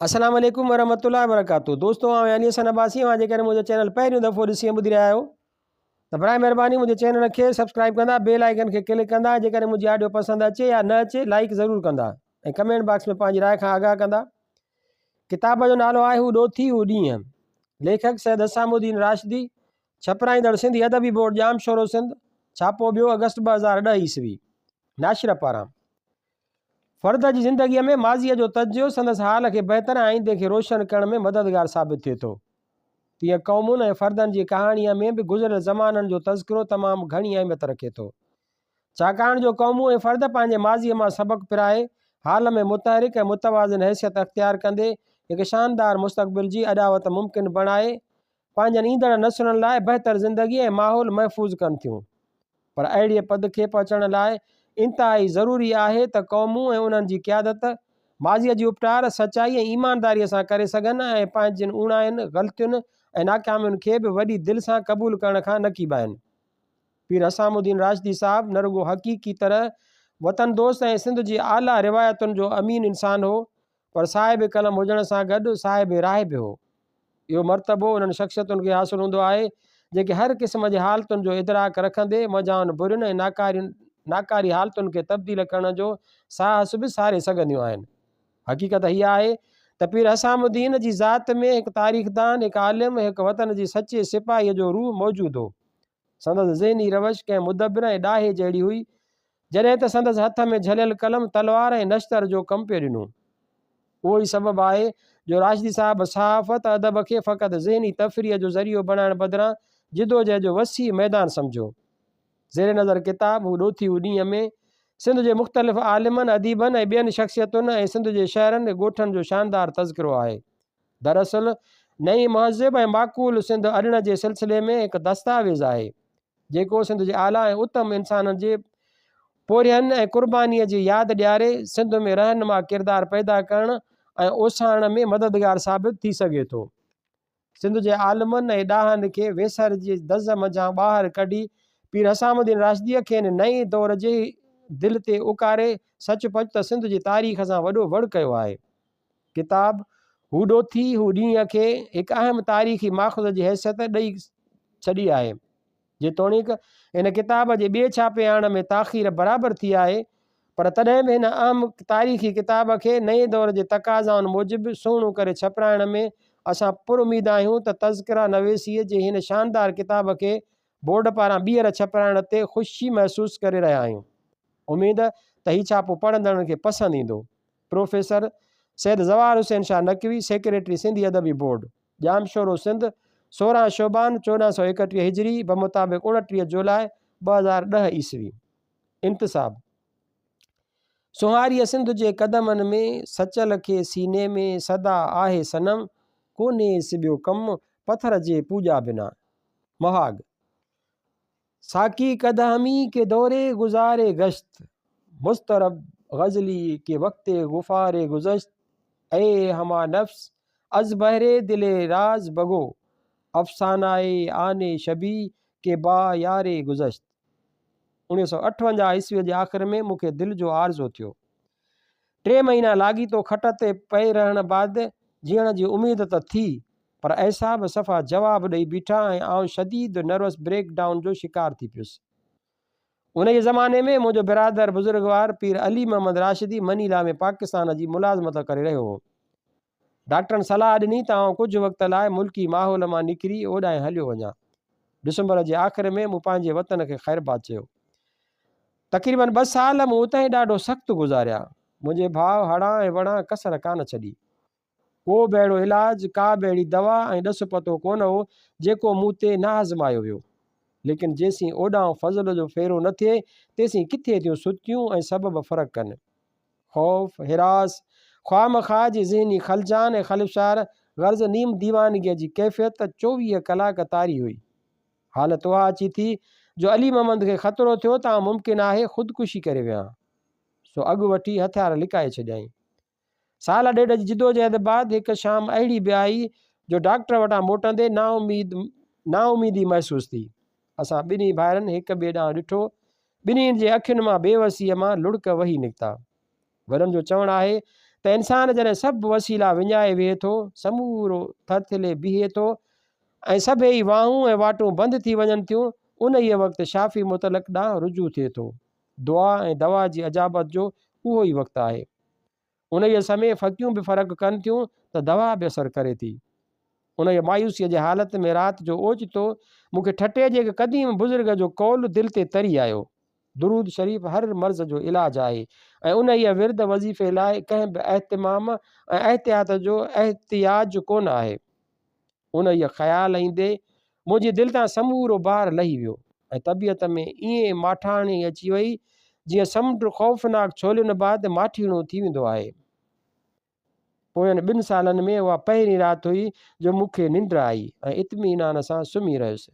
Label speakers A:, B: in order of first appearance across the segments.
A: السلام عليڪم ورحمة الله وبرڪاته دوستو آئون علي حسن عباسي اوهان جيڪڏهن منهنجو چينل پهريون دفعو ڏسي ۽ ٻڌي رهيا آهيو ته برائي مهرباني منهنجي چينل کي سبسڪرائب ڪندا بيل آئيڪن کي ڪلڪ ڪندا جيڪڏهن منهنجي آڊيو پسند اچي يا نه اچي لائيڪ ضرور ڪندا ۽ ڪمينٽ باڪس ۾ پنهنجي راء کان آگاهه ڪندا ڪتاب جو نالو آهي هو ڏوٿي هو ڏينهن ليکڪ سيد حسام الدين راشدي ڇپرائيندڙ سنڌي ادبي بورڊ ڄامشورو سنڌ ڇاپو ٻيو اگسٽ 2010 عيسوي ناشر پاران فرد جي زندگيء ۾ ماضيء جو تجزيو سندس حال کي بهتر ۽ آئيندي کي روشن ڪرڻ ۾ مددگار ثابت ٿئي ٿو. تيئن قومن ۽ فردن جي ڪهاڻيء ۾ به گذريل زمانن جو تذڪرو تمام گهڻي اهميت رکي ٿو. ڇاڪاڻ جو قومون ۽ فرد پنهنجي ماضيء مان سبق پرائي، حال ۾ متحرڪ ۽ متوازن حيثيت اختيار ڪندي هڪ شاندار مستقبل جي اڏاوت ممڪن بڻائي، پنهنجن ايندڙ نسلن لاء بهتر زندگي ۽ ماحول محفوظ ڪن ٿيون. پر اهڙي پد کي پهچڻ لاء انتهائي ضروري آهي ته قومون ۽ انهن جي قيادت ماضيء جي اپٽار سچائي ۽ ايمانداريء سان ڪري سگهن ۽ پنهنجين اوڻاين، غلطين ۽ ناڪامين کي به وڏي دل سان قبول ڪرڻ کان نه ڪيٻائن. پير حسام الدين راشدي صاحب نه رڳو حقيقي طرح وطن دوست ۽ سنڌ جي اعليٰ روايتن جو امين انسان هو، پر صاحب قلم هجڻ سان گڏ صاحب راء به هو. اهو مرتبو انهن شخصيتن کي حاصل هوندو آهي، جيڪي هر قسم جي حالتن جو ادراڪ رکندي منجهائن برين ۽ ناڪاري حالتن کي تبديل ڪرڻ جو ساهس به ساري سگهنديون آهن. حقيقت هيء آهي ته پير حسام الدين جي ذات ۾ هڪ تاريخدان، هڪ عالم ۽ هڪ وطن جي سچي سپاهيء جو روح موجود هو. سندس ذهني روش ڪنهن مدبر ۽ ڏاهي جهڙي هئي، جڏهن ته سندس هٿ ۾ جهليل قلم تلوار ۽ نشتر جو ڪم پئي ڏنو. اهو ئي سبب آهي جو راشدي صاحب صحافت، ادب کي فقط ذهني تفريح جو ذريعو بڻائڻ بدران جدوجهد جو وسيع ميدان سمجهيو. زير نظر ڪتاب هو ڏوٿي هو ڏينهن ۾ سنڌ جي مختلف عالمن، اديبن ۽ ٻين شخصيتن ۽ سنڌ جي شهرن ۽ ڳوٺن جو شاندار تذڪرو آهي. دراصل نئين مهذب ۽ معقول سنڌ اڏڻ جي سلسلي ۾ هڪ دستاويز آهي، جيڪو سنڌ جي اعليٰ ۽ اتم انسانن جي پورهين ۽ قربانيء جي ياد ڏياري سنڌ ۾ رهنما ڪردار پيدا ڪرڻ ۽ اوسارڻ ۾ مددگار ثابت ٿي سگهي ٿو. سنڌ جي عالمن ۽ ڏاهن کي ويسر جي دز منجهان ٻاهر ڪڍي پير حسام الدين راشديء کين نئين دور جي دل تي اڪاري سچ پچ ته سنڌ جي تاريخ سان وڏو وڙ ڪيو آهي. ڪتاب هو ڏوٿي هو ڏينهن کي هڪ اهم تاريخي ماخذ جي حيثيت ڏئي ڇڏي آهي. جيتوڻيڪ هن ڪتاب جي ٻئي ڇاپي آڻڻ ۾ تاخير برابر ٿي آهي، پر تڏهن به هن اهم تاريخي ڪتاب کي نئين دور جي تقاضائن موجب سهڻو ڪري ڇپرائڻ ۾ اسان پر اميد آهيون ته تذڪره نويسيء جي هن شاندار ڪتاب کي بورڊ پاران ٻيهر ڇپرائڻ تي خوشي محسوس ڪري رهيا آهيون. اميد ته هي ڇاپو پڙهندڙن کي پسند ايندو. پروفيسر سيد زوار حسين شاهه نقوي، سيڪريٽري سنڌي ادبي بورڊ، ڄامشورو سنڌ، 16 شعبان 1431 هجري بمطابق 29 جولاء 2010 عيسوي. انتساب، سونهاريء سنڌ جي قدمن ۾، سچل کي سيني ۾، سدا آهي صنم، ڪونهيس ٻيو ڪم، پٿر جي پوڄا بنا. مهاڳ. ساقي قدحمي ڪي دوري گذاري گشت، مضطرب غزلي ڪي وقت غفاري گذشت، اي هما نفس از بهر دل راز بگو، افسانائي آن شبي ڪي با ياري گذشت. 1958 عيسويء جي آخر ۾ مون کي دل جو عارضو ٿيو. ٽي مهينا لاڳيتو کٽ تي پئي رهڻ بعد جيئڻ جي اميد ته ٿي پر اعصاب صفا جواب ڏئي بيٺا ۽ آئون شديد نروس بريڪ ڊائون جو شڪار ٿي پيس. انهيء زماني ۾ منهنجو برادر بزرگوار پير علي محمد راشدي منيلا ۾ پاڪستان جي ملازمت ڪري رهيو هو. ڊاڪٽرن صلاح ڏني ته آئون ڪجهه وقت لاء ملڪي ماحول مان نڪري اوڏانهن هليو وڃان. ڊسمبر جي آخر ۾ مون پنهنجي وطن کي خيرباد چيو. تقريباً ٻه سال مون اتهين ڏاڍو سخت گذاريا. منهنجي ڀاء هڙان ۽ وڙان ڪسر ڪانه ڇڏي. ڪو به اهڙو علاج، ڪا به اهڙي دوا ۽ ڏس پتو ڪونه هو، جيڪو مون تي نه آزمايو ويو. ليڪن جيسين اوڏانهن فضل جو ڦيرو نه ٿئي، تيسين ڪٿي ٿيون ستيون ۽ سبب فرق ڪن. خوف، هراس، خوامخواه جي ذهني خلجان ۽ خلفشار، غرض نيم ديوانگيء جي ڪيفيت ته 24 ڪلاڪ طاري هئي. حالت اها اچي ٿي، جو علي محمد کي خطرو ٿيو ته آئون ممڪن آهي خودڪشي ڪري ويهان. سو اڳ وٺي هٿيار لڪائي ڇڏيائين. سال ڏيڍ جي جدوجهد بعد هڪ شام اهڙي به آئي جو ڊاڪٽر وٽان موٽندي نااميد نااميدي محسوس ٿي. اسان ٻنهي ڀائرن هڪ ٻئي ڏانهن ڏٺو. ٻنهي جي اکين مان بيوسيء مان لڙڪ وهي نڪتا. وڏن جو چوڻ آهي ته انسان جڏهن سڀ وسيلا وڃائي ويهي ٿو، سمورو ٿرٿلي بيهي ٿو ۽ سڀيئي واهون ۽ واٽون بند ٿي وڃن ٿيون، انهيء وقت شافي مطلق ڏانهن رجوع ٿئي ٿو. دعا ۽ دوا جي اجابت جو اهو ئي وقت آهي. انهيء سمي ڦڪيون به فرق ڪن ٿيون ته دوا به اثر ڪري ٿي. انهيء مايوسيء جي حالت ۾ رات جو اوچتو مون کي ٺٽي جي هڪ قديم بزرگ جو قول دل تي تري آيو. درود شريف هر مرض جو علاج آهي ۽ انهيء ورد وظيفي لاء ڪنهن به اهتمام ۽ احتياط جو احتياج ڪونه آهي. انهيء خيال ايندي منهنجي دل تان سمورو بار لهي ويو ۽ طبيعت ۾ ائين ماٺاڻي اچي وئي جيئن سمنڊ خوفناڪ ڇولين بعد ماٺيڻو ٿي ويندو آهي. پوين ٻن سالن ۾ اها پهرين رات هئي جو مون کي ننڊ آئي ۽ اطمينان سان سمهي رهيس.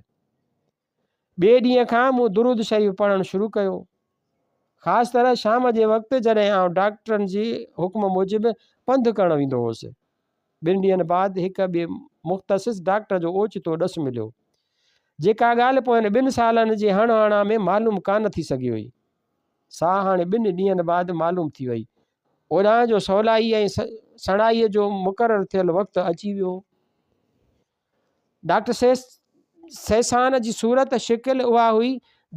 A: ٻئي ڏينهن کان مون درود شريف پڙهڻ شروع ڪيو. خاص طرح شام جي وقت جڏهن آئون ڊاڪٽرن جي حڪم موجب پنڌ ڪرڻ ويندو هوس. ٻن ڏينهن بعد هڪ ٻئي مختصص ڊاڪٽر جو اوچتو ڏس مليو. جيڪا ڳالهه پوين ٻن سالن جي هڻ هڻان ۾ معلوم ڪانه ٿي سگهي هئي. سا هاڻي ٻن ڏينهن بعد معلوم ٿي وئي. اوڏانهن جو سولائي ۽ سڻائيء جو مقرر ٿيل وقت اچي ويو. ڊاڪٽر سيسان جي صورت شڪل اها هئي،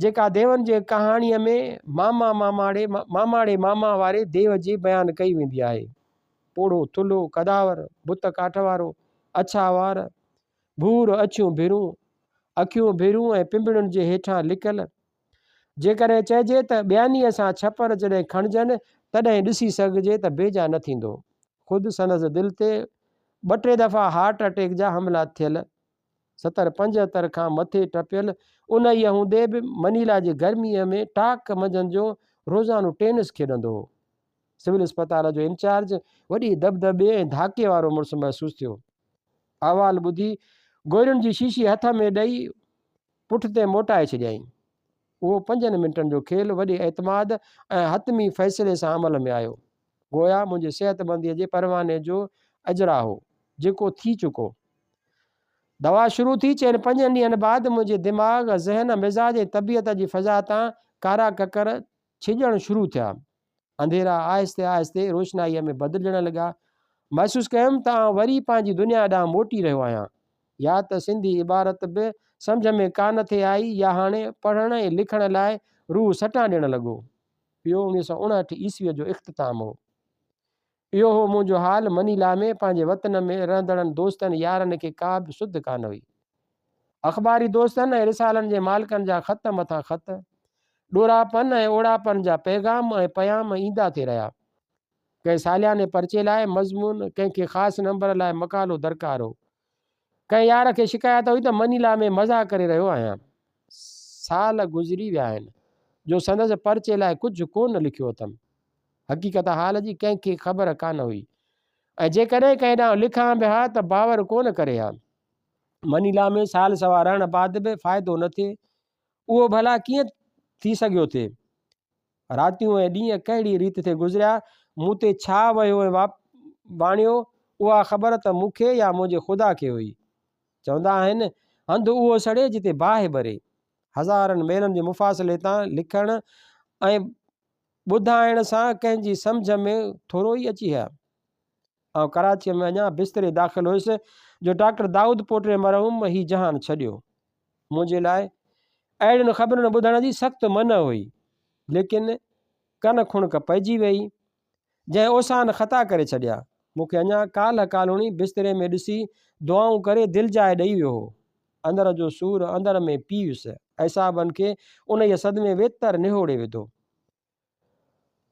A: جيڪا ديون جي ڪهاڻيء ۾ ماما ماماڙي ماماڙي ماما واري ديو جي بيان ڪئي ويندي آهي. پوڙهو، ٿلهو، قداور، بت ڪاٺ وارو، اڇا وار، ڀور اڇيون ڀرون، اکيون ڀرون ۽ پنبڻين جي هيٺان لڪل، جيڪڏهن چئجي ته ٻيانيء سان ڇپر جڏهن کڻجن، تڏهن ڏسي سگهجي ته بيجا نه ٿيندو. خود سندس دل تي ٻه ٽي دفعا هارٽ اٽيڪ جا حملا ٿيل، ستر پنجهتر کان مٿي ٽپيل، انهيء هوندي به منيلا جي گرميء ۾ ٽاڪ منجهند جو روزانو ٽينس کيڏندو هو. سول اسپتال جو انچارج وڏي دٻدٻي ۽ ڌاڪي وارو مڙس محسوس ٿيو. احوال ٻڌي گورين جي شيشي هٿ ۾ ڏئي پٺتي موٽائي ڇڏيائين. اهو پنجن منٽن جو کيل وڏي اعتماد ۽ حتمي فيصلي سان عمل ۾ آيو. گويا منهنجي صحتمنديء جي پرواني جو اجرا هو، جيڪو ٿي چڪو. دوا شروع ٿي چئن پنجن ڏينهن بعد منهنجي دماغ، ذهن، مزاج ۽ طبيعت جي فضا تان ڪارا ڪڪر ڇڄڻ شروع ٿيا. انڌيرا آهستي آهستي روشنائيء ۾ بدلجڻ لڳا. محسوس ڪيم ته آئون وري پنهنجي دنيا ڏانهن موٽي رهيو آهيان. يا ته سنڌي عبارت به سمجهه ۾ ڪا نه ٿي آئي يا هاڻي پڙهڻ ۽ لکڻ لاء روح سٽان ڏيڻ لڳو. اهو 1959 عيسويء جو اختتام هو. اهو هو منهنجو حال منيلا ۾ پنهنجي وطن ۾ رهندڙن دوستن يارن کي ڪا به سڌ ڪانه هئي. اخباري دوستن ۽ رسالن جي مالڪن جا خط مٿان خط، ڏوراپن ۽ اوڙاپن جا پيغام ۽ پيام ايندا ٿي رهيا. ڪنهن سالياني پرچي لاء مضمون، ڪنهن کي خاص نمبر لاء مقالو درڪار هو. ڪنهن يار کي شڪايت هئي ته منيلا ۾ مزا ڪري رهيو آهيان. سال گذري ويا آهن، جو سندس پرچي لاء ڪجهه ڪو نه لکيو اٿم. حقيقت حال جي ڪنهن کي خبر ڪانه هئي ۽ جيڪڏهن ڪنهن ڏانهن لکان به ها ته باور ڪونه ڪري ها. منيلا ۾ سال سوا رهڻ بعد به فائدو نه ٿئي، اهو ڀلا ڪيئن ٿي سگهيو ٿي؟ راتيون ۽ ڏينهن ڪهڙي ريت ٿي گذريا، مون تي ڇا وهيو ۽ واڻيو، اها خبر ته مون کي يا منهنجي خدا کي هئي. چوندا آهن، هنڌ اهو سڙي جتي باهه ٻري. هزارن ميلن جي مفاصلي تان لکڻ ۽ ٻڌائڻ سان ڪنهن جي سمجهه ۾ ٿورو ئي اچي ها. آئون ڪراچيء ۾ اڃا بستري داخل هيس جو ڊاڪٽر دائود پوٽي مرحوم هي جهان ڇڏيو. منهنجي لاء اهڙين خبرن ٻڌڻ جي سخت منع هئي، ليڪن ڪن کڻڪ پئجي ويئي، جنهن اوسان خطا ڪري ڇڏيا. مون کي اڃا ڪالهه ڪالهوڻي بستري ۾ ڏسي دعائون ڪري دلجاء ڏئي ويو هو. اندر جو سور اندر ۾ پي ويس. اعصابن کي انهيء صدمي ويتر نهوڙي وڌو.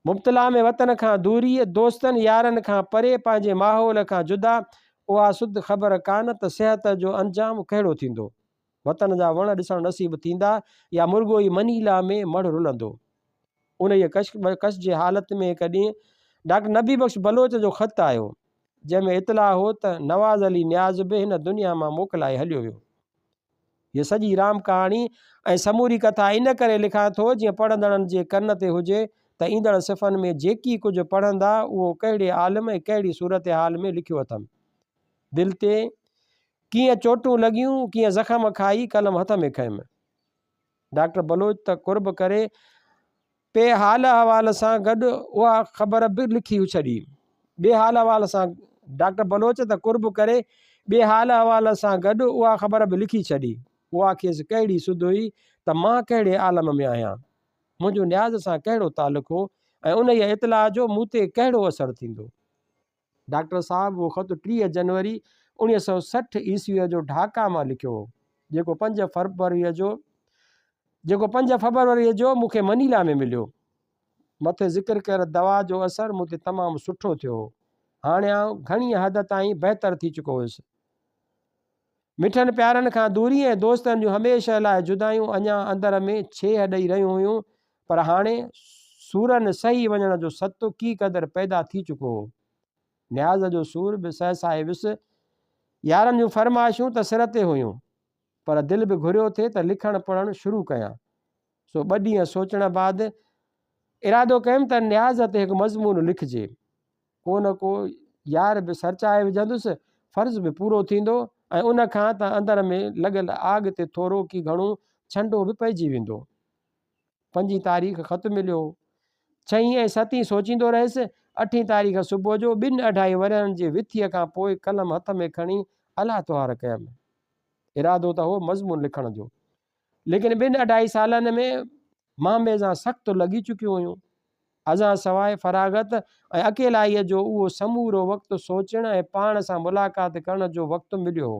A: مبتلا ۾ وطن کان دوريء، دوستن يارن کان پري، پنهنجي ماحول کان جدا، اها سڌ خبر ڪانه ته صحت جو انجام ڪهڙو ٿيندو. وطن جا وڻ ڏسڻ نصيب ٿيندا يا مرڳو ئي منيلا ۾ مڙهه رلندو. انهيء ڪشمڪش جي حالت ۾ هڪ ڏينهن ڊاڪٽر نبي بخش بلوچ جو خط آيو، جنهن ۾ اطلاع هو ته نواز علي نياز به هن دنيا مان موڪلائي هليو ويو. هيء سڄي رام ڪهاڻي ۽ سموري ڪٿا ان ڪري لکان ٿو جيئن پڙهندڙن جي ڪن تي هجي ته ايندڙ صفحن ۾ جيڪي ڪجهه پڙهندا اهو ڪهڙي عالم ۽ ڪهڙي صورتحال ۾ لکيو اٿم. دل تي ڪيئن چوٽون لڳيون، ڪيئن زخم کائي قلم هٿ ۾ کنيم. ڊاڪٽر بلوچ ته قرب ڪري پئي حال احوال سان گڏ اها خبر به لکي ڇڏي. ٻئي حال احوال سان ڊاڪٽر بلوچ ته قرب ڪري ٻئي حال احوال سان گڏ اها خبر به لکي ڇڏي. اها کيس ڪهڙي سڌ هئي ته مان ڪهڙي عالم ۾ آهيان. منهنجو نياز سان ڪهڙو تعلق هو ۽ انهيء اطلاع جو مون تي ڪهڙو اثر ٿيندو. ڊاڪٽر صاحب اهو خط 30 جنوري 1960 عيسويء جو ڍاڪا مان لکيو هو، جيڪو پنج فربروريء جو جيڪو پنج فبروريء جو مون کي منيلا ۾ مليو. مٿي ذڪر ڪيل دوا جو اثر مون تي تمام سٺو ٿيو هو. هاڻي آئون گهڻيء حد تائين بهتر ٿي چڪو هيس. مٺن پيارن کان دوري ۽ دوستن جون هميشه لاء جدايون اڃا اندر ۾ ڇيهه ڏئي رهيون هيون، پر هاڻي سورن سهي وڃڻ جو ست ڪي قدر پيدا ٿي چڪو هو. نياز جو سور به سهسائي ويس. يارن جون فرمائشون ته سر تي هيون، پر دل به گهريو ٿي ته لکڻ پڙهڻ شروع ڪيان. سو ٻه ڏينهن سوچڻ بعد ارادو ڪيم ته نياز تي هڪ مضمون لکجي. ڪو نه ڪو يار به سرچائي وجهندس، فرض به پورو ٿيندو ۽ ان کان ته اندر ۾ لڳل آڳ تي ٿورو ڪي گهڻو ڇنڊو به پئجي ويندو. پنجين تاريخ خط مليو هو. ڇهين ۽ ستين سوچيندو رهيس. اٺين تاريخ صبح جو ٻن اڍائي ورهين جي وٿيء کان پوء قلم هٿ ۾ کڻي الله توهار ڪيم. ارادو ته هو مضمون لکڻ جو. ليڪن ٻن اڍائي سالن ۾ ماميزان سخت لڳي چڪيون هيون. ازان سواء فراغت ۽ اڪيلائيء جو اهو سمورو وقت سوچڻ ۽ پاڻ سان ملاقات ڪرڻ جو وقت مليو هو.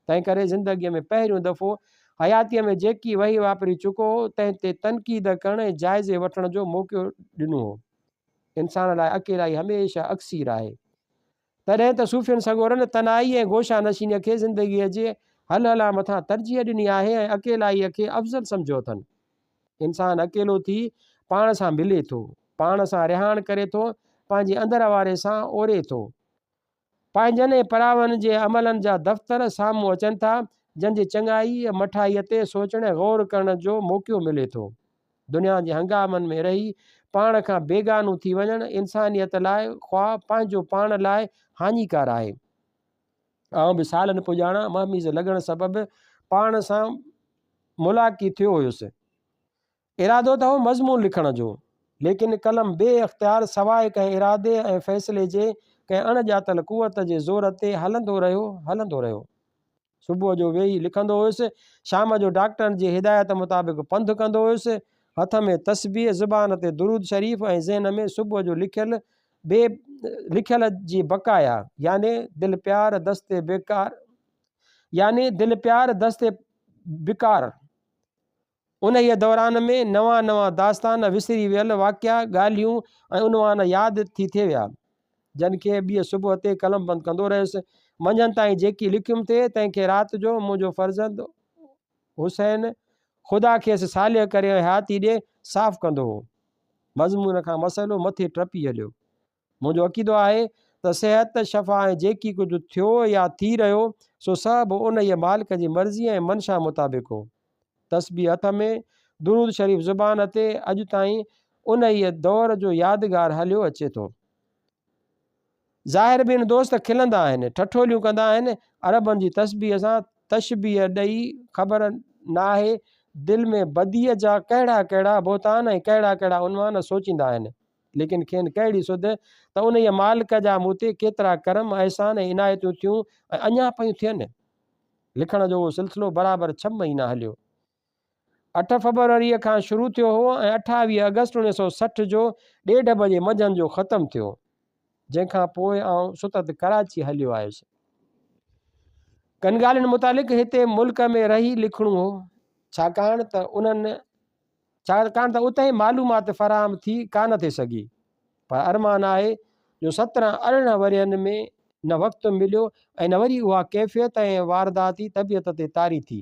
A: تنهنڪري زندگيء ۾ پهريون دفعو حياتيء ۾ جيڪي وهي واپري چڪو هو، تنهن تي تنقيد ڪرڻ ۽ جائزي وٺڻ جو موقعو ڏنو هو. انسان لاء اڪيلائي هميشه اڪسير آهي. تڏهن ته صوفين سڳورن تنهائي ۽ گوشه نشينيء کي زندگيء جي هل هلان مٿان ترجيح ڏني آهي ۽ اڪيلائيء کي افضل سمجهيو اٿن. انسان اڪيلو ٿي پاڻ سان ملي ٿو، پاڻ سان رهاڻ ڪري ٿو، پنهنجي اندر واري سان اوري ٿو. پنهنجن ۽ پراون جي عملن جا دفتر سامهون اچن ٿا، جن جي چڱائيء مٺائيء تي سوچڻ ۽ غور ڪرڻ جو موقعو ملي ٿو. دنيا جي هنگامن ۾ رهي پاڻ کان بيگانو ٿي وڃڻ انسانيت لاء خواه پنهنجو پاڻ لاء هاڃيڪار آهي. آئون به سالن پڄاڻان مهميز لڳڻ سبب پاڻ سان ملاقي ٿيو هيس. ارادو ته هو مضمون لکڻ جو، ليڪن قلم بي اختيار سواء ڪنهن ارادي ۽ فيصلي جي ڪنهن اڻ ڄاتل قوت جي زور تي هلندو رهيو، هلندو رهيو. صبح جو ويهي لکندو هيس، شام جو ڊاڪٽرن جي هدايت مطابق پنڌ ڪندو هيس، هٿ ۾ تسبيح، زبان تي درود شريف ۽ ذهن ۾ صبح جو لکيل بي لکيل جي بقايا يعني دل پيار دست بيڪار يعني دل پيار دست بڪار. انهيء دوران ۾ نوان نوان داستان، وسري ويل واقعا، ڳالهيون ۽ عنوان ياد ٿي ٿي ويا، جن کي ٻيء صبح تي قلمبند ڪندو رهيس. منجهند تائين جيڪي لکيم ٿي، تنهن کي رات جو منهنجو فرزند حسين، خدا کيس صالح ڪري ۽ حياتي ڏي، صاف ڪندو هو. مضمون کان مسئلو مٿي ٽپي هليو. منهنجو عقيدو آهي ته صحت، شفا ۽ جيڪي ڪجهه ٿيو يا ٿي رهيو، سو سڀ انهيء مالڪ جي مرضيء ۽ منشا مطابق هو. تسبيح هٿ ۾، درود شريف زبان تي، اڄ تائين انهيء دور جو يادگار هليو اچي ٿو. ظاهر بين دوست کلندا آهن، ٺٺوليون ڪندا آهن، عربن جي تسبيح سان تشبيهه ڏئي خبر ناهي دل ۾ بديء جا ڪهڙا ڪهڙا بهتان ۽ ڪهڙا ڪهڙا عنوان سوچيندا آهن. ليڪن کين ڪهڙي سڌ ته انهيء مالڪ جا مون تي ڪيترا ڪرم، احسان ۽ عنايتون ٿيون ۽ اڃا پيون ٿين. لکڻ جو اهو سلسلو برابر ڇهه مهينا هليو. اٺ فبروريء کان شروع ٿيو هو ۽ 28 آگسٽ 1960 جو ڏيڍ بجي منجهند جو ختم ٿيو، جنهن کان پوء آئون ستت ڪراچي هليو آيس. ڪن ڳالهين متعلق هتي ملڪ ۾ رهي لکڻو هو، ڇاڪاڻ ته انهن ڇاڪاڻ ته اتي معلومات فراهم ٿي ڪانه ٿي سگهي. پر ارمان آهي جو 17 18 ورهين ۾ نه وقت مليو ۽ نه وري اها ڪيفيت ۽ وارداتي طبيعت تي طاري ٿي.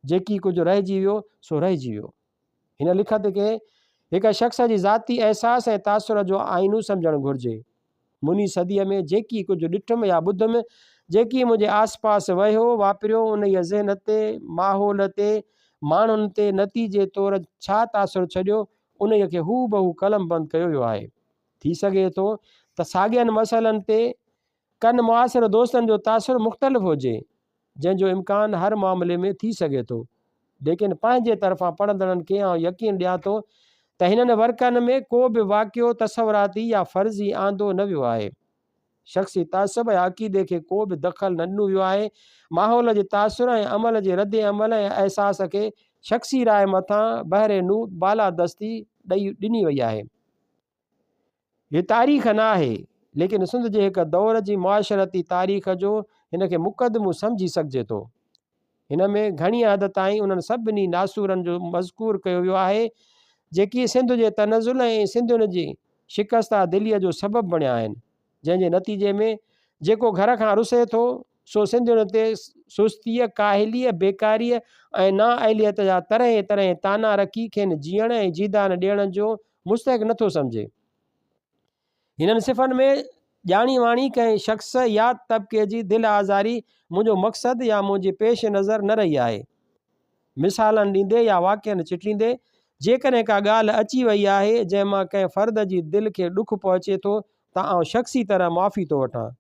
A: جيڪي ڪجهه رهجي ويو سو رهجي ويو. هن لکت کي هڪ شخص جي ذاتي احساس ۽ تاثر جو آئينو سمجهڻ گهرجي. مني صديء ۾ جيڪي ڪجهه ڏٺم يا ٻڌم، جيڪي منهنجي آسپاس وهيو واپريو، انهيء ذهن تي، ماحول تي، ماڻهن تي نتيجي طور ڇا تاثر ڇڏيو، انهيء کي هوبهو قلمبند ڪيو ويو آهي. ٿي سگهي ٿو ته ساڳين مسئلن تي ڪن معاصر دوستن جو تاثر مختلف هجي، جنهن جو امڪان هر معاملي ۾ ٿي سگهي ٿو. ليڪن پنهنجي طرفان پڙهندڙن کي آئون يقين ڏيان ٿو ته هنن ورقن ۾ ڪو به واقعو تصوراتي يا فرضي آندو نه ويو آهي. شخصي تعصب يا عقيدي کي ڪو به دخل نه ڏنو ويو آهي. ماحول جي تاثر ۽ عمل جي رد عمل ۽ احساس کي شخصي راء مٿان بهر نوع بالادستي ڏئي ڏني وئي آهي. هي تاريخ نه آهي، ليڪن سنڌ جي هڪ دور جي معاشرتي تاريخ جو هن کي مقدمو سمجهي سگهجي ٿو. هن ۾ گهڻيء حد تائين انهن سڀني ناسورن جو مذڪور ڪيو ويو آهي، جيڪي سنڌ جي تنزل ۽ سنڌين جي شڪسته دليء جو سبب بڻيا آهن، جنهن جي نتيجي ۾ جيڪو گهر کان رسي ٿو، سو سنڌين تي سستيء، ڪاهليء، بيڪاريء ۽ نااهليت جا طرحين طرحين طعنا رکي کين جيئڻ ۽ جيئدان ڏيڻ جو مستحق نه ٿو سمجهي. هنن صفن ۾ ڄاڻي واڻي ڪنهن شخص يا طبقي جي دل آزاري منهنجو مقصد يا منهنجي پيش نظر نه رهي آهي. مثالن ڏيندي يا واقعن چٽيندي جيڪڏهن ڪا ڳالهه اچي وئي آهي جنهن مان ڪنهن فرد جي دل کي ڏک پهچي ٿو ته آئون شخصي طرح معافي ٿو وٺان.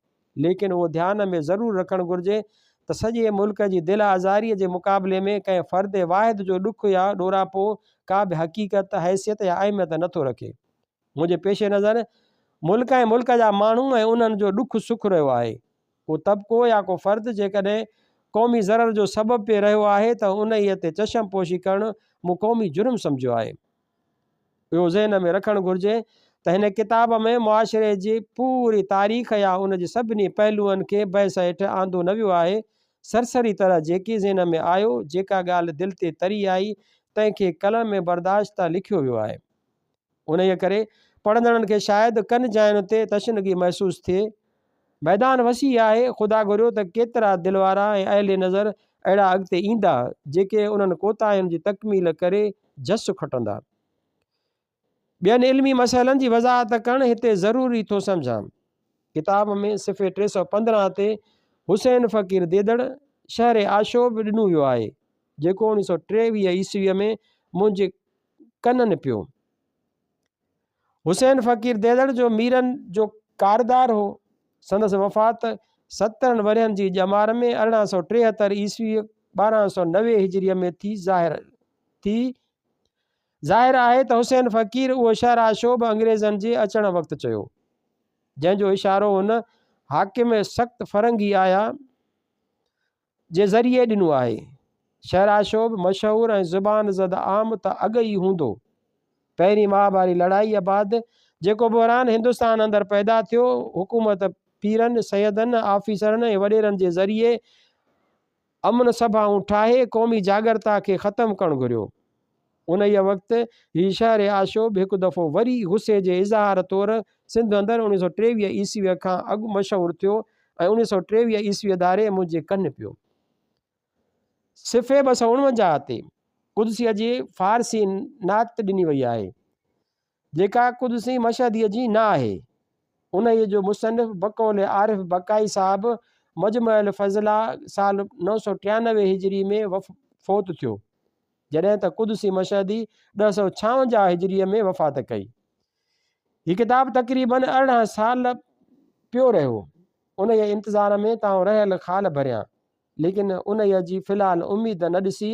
A: ليڪن اهو ڌيان ۾ ضرور رکڻ گهرجي ته سڄي ملڪ جي دل آزاريء جي مقابلي ۾ ڪنهن فرد واحد جو ڏک يا ڏوراپو ڪا به حقيقت، حيثيت يا اهميت نه ٿو رکي. منهنجي پيش نظر ملڪ ۽ ملڪ جا ماڻهو ۽ انهن جو ڏک سک رهيو آهي. ڪو طبقو يا ڪو فرد جيڪڏهن قومي ضرر جو سبب پئي رهيو آهي ته انهيء تي چشم پوشي ڪرڻ مون قومي جرم سمجهيو آهي. اهو ذهن ۾ رکڻ گهرجي ته هن ڪتاب ۾ معاشري جي پوري تاريخ يا ان جي سڀني پهلوئن کي بحث هيٺ آندو نه ويو آهي. سرسري طرح جيڪي ذهن ۾ آيو، جيڪا ڳالهه دل تي تري آئي، تنهن کي قلم ۾ برداشت تان لکيو ويو آهي. انهيء ڪري پڙهندڙن کي شايد ڪن جاين تي تشنگي محسوس ٿئي. ميدان وسيع آهي، خدا گهريو ته ڪيترا دل وارا ۽ اهل نظر اهڙا اڳتي ايندا، جيڪي انهن ڪوتاهين جي تڪميل ڪري جس کٽندا. ٻين علمي مسئلن جي وضاحت ڪرڻ هتي ضروري ٿو سمجهان. ڪتاب ۾ صفحي 315 تي حسين فقير ديدڙ شهر آشوب ڏنو ويو آهي، جيڪو 1923 عيسويء ۾ منهنجي ڪنن پيو. حسين فقير ديدڙ جو ميرن جو ڪاردار هو. سندس وفات سترهن ورهين جي ڄمار ۾ 1873 عيسوي 1290 هجريء ۾ ٿي ظاهر ٿي. ظاهر آهي ته حسين فقير اهو شهر آشوب انگريزن جي اچڻ وقت چيو، جنهن جو اشارو هن حاڪم سخت فرنگي آيا جي ذريعي ڏنو آهي. شهرآشوب مشهور ۽ زبان زد عام ته اڳ ئي هوندو. پهرين مهاڀاري لڙائيء بعد جيڪو بحران هندستان اندر پيدا ٿيو، حڪومت پيرن، سيدن، آفيسرن ۽ وڏيرن جي ذريعي امن سڀائون ٺاهي قومي جاڳرتا کي ختم ڪرڻ گهريو. انهيء وقت هي شهر آشوب هڪ دفعو وري غصي جي اظهار طور سنڌ اندر 1923 عيسويء کان اڳ مشهور ٿيو ۽ 1923 عيسويء ڌاري منهنجي ڪن پيو. صفحي 249 تي قدسيء جي فارسي نعت ڏني وئي آهي، جيڪا قدسي مشهديء جي نه آهي. انهيء جو مصنف بقول عارف بقائي صاحب مجمع الفضلاء سال 993 هجري ۾ فوت ٿيو. جڏهن ته قدسي مشهدي 1056 هجريء ۾ وفات ڪئي. هي ڪتاب تقريباً 18 سال پيو رهيو. انهيء انتظار ۾ ته آئون رهيل خال ڀريان. ليڪن انهيء جي في الحال اميد نه ڏسي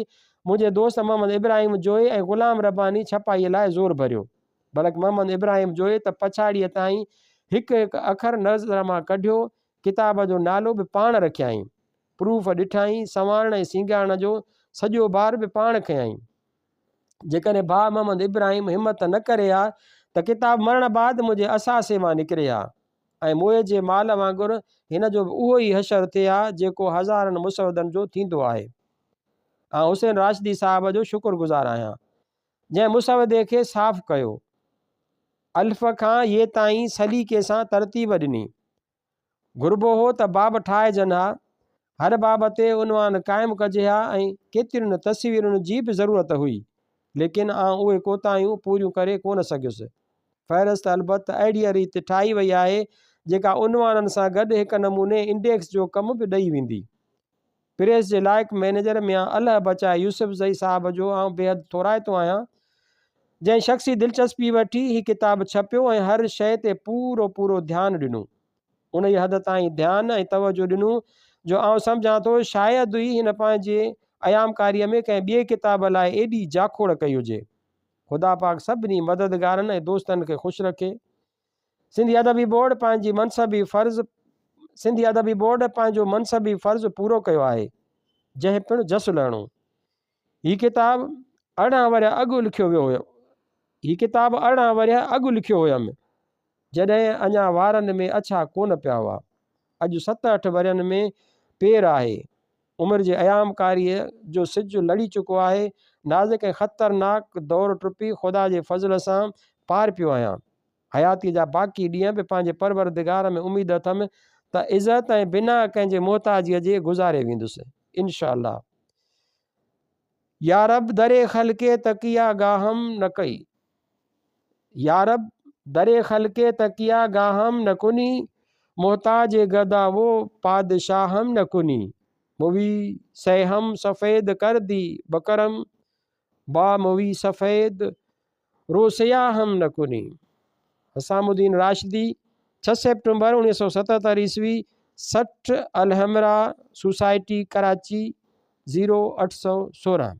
A: منهنجي دوست محمد ابراهيم جويي ۽ غلام رباني ڇپائيء لاء زور ڀريو. بلڪ محمد ابراهيم جويي ته پڇاڙيء تائين هڪ هڪ اکر نظر مان ڪڍيو، ڪتاب جو نالو به پاڻ رکيائين. پروف ڏٺائين، سنوارڻ ۽ سينگارڻ جو سڄو بار به پاڻ کنيائين. جيڪڏهن ڀاء محمد ابراهيم همت نه ڪري ها ته ڪتاب مرڻ بعد منهنجي اثاثي مان نڪري ها ۽ موئي جي مال وانگر هن جو به اهو ئي حشر ٿئي ها جيڪو هزارن مسودن جو ٿيندو آهي. آئون حسين راشدي صاحب جو شڪر گذار آهيان جنهن مسودي کي صاف ڪيو. الف کان يي تائين سليقي سان ترتيب ڏني. گهربو هو ته باب ٺاهجن ها، هر باب تي عنوان قائم ڪجي ها ۽ ڪيترين تصويرن جي به ضرورت هئي، ليڪن آئون اهي ڪوتاهيون پوريون ڪري ڪونه سگهيس. فهرست البت اهڙيء ريت ٺاهي وئي آهي، جيڪا عنوانن سان گڏ هڪ نموني انڊيڪس جو ڪم به ڏئي ويندي. پريس جي لائق مئنيجر ميان الهه بچائي يوسفزئي صاحب جو آئون بيحد ٿورائتو آهيان، جنهن شخصي دلچسپي وٺي هي ڪتاب ڇپيو ۽ هر شيء تي پورو پورو ڌيان ڏنو. انهيء حد تائين ڌيان ۽ توجهه ڏنو جو آئون سمجهان ٿو شايد ئي هن پنهنجي ايامڪاريء ۾ ڪنهن ٻئي ڪتاب لاء ايڏي جاکوڙ ڪئي هجي. خدا پاڪ سڀني مددگارن ۽ دوستن کي خوش رکي. سنڌي ادبي بورڊ پنهنجي منصبي فرض سنڌي ادبي بورڊ پنهنجو منصبي فرض پورو ڪيو آهي، جنهن پڻ جس لهڻو. هي ڪتاب 18 ورهيه اڳ لکيو ويو هيو. هي ڪتاب 18 ورهيه اڳ لکيو هيم، جڏهن اڃا وارن ۾ اڇا ڪونه پيا هئا. اڄ ست اٺ ورهين ۾ پير آهي. عمر جي ايام ڪاريء جو سج لڙي چڪو آهي. نازڪ ۽ خطرناڪ دور ٽپي خدا جي فضل سان پار پيو آهيان. حياتيء جا باقي ڏينهن به پنهنجي پروردگار ۾ اميد اٿم ته عزت ۽ بنا ڪنهن جي محتاجيء جي گذاري ويندس. انشاء الله. يارب در خلق تڪيه گاهم نه ڪئي. يارب در خلق تڪيه گاهم نه ڪني، محتاج گدا و پادشاهم نه ڪني. موي سيهم سفيد ڪردي بڪرم، با موي سفيد روسياهم نه ڪني. حسام الدين راشدي، ڇهه سيپٽمبر 1977 عيسوي، 60 الحمرا سوسائٽي ڪراچي، 0816.